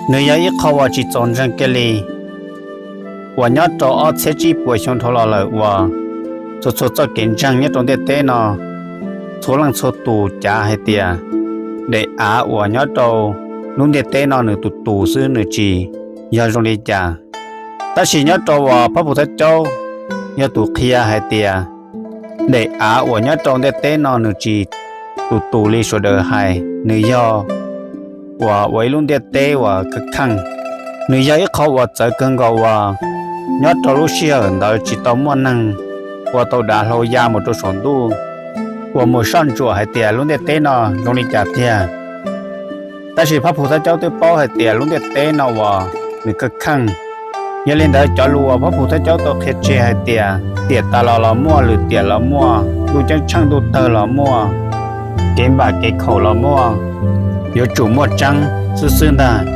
Nws yog ib qho uas tsis txaus ntseeg kiag li, uas nyob rau ob txhiab tsib puas xyoo dhau los lawm uas txhua txhua txoj kev ntseeg nyob rau ntiaj teb no, txhua leej txhua tus cav hais tias daim av uas nyob rau lub ntiaj teb no nws tus tus xwb, nws tsis yog zoo li cas. Tab sis nyob rau uas Phab Phu Thawj Caub yog tus qhia hais tias daim av uas nyob rau ntiaj teb no nws tsis tus tus li sawv daws hais, nws yog uas ua ib lub ntiaj teb uas kheej kheej. Nws yog ib qho uas txawv kawg nkaus uas nyob rau lub sij hawm ntawd tsis tau muaj neeg ua tau dav hlau ya mus rau saum ntuj uas mus soj ntsuam hais tias lub ntiaj teb no zoo li cas tiag. Tab sis Phab Phu Thawj Caub twb paub hais tias lub ntiaj teb no uas nws kheej kheej. Yog li ntawd cov lus uas Phab Phu Thawj Caub tau qhia tseg hais tias tiam tas los los muaj, lwm tiam los muaj, ntuj ceeb tsheej ntuj tawg los muaj, kev npam kev khaum los muaj, yuav tsum muaj tseeb xwb xwb ntag.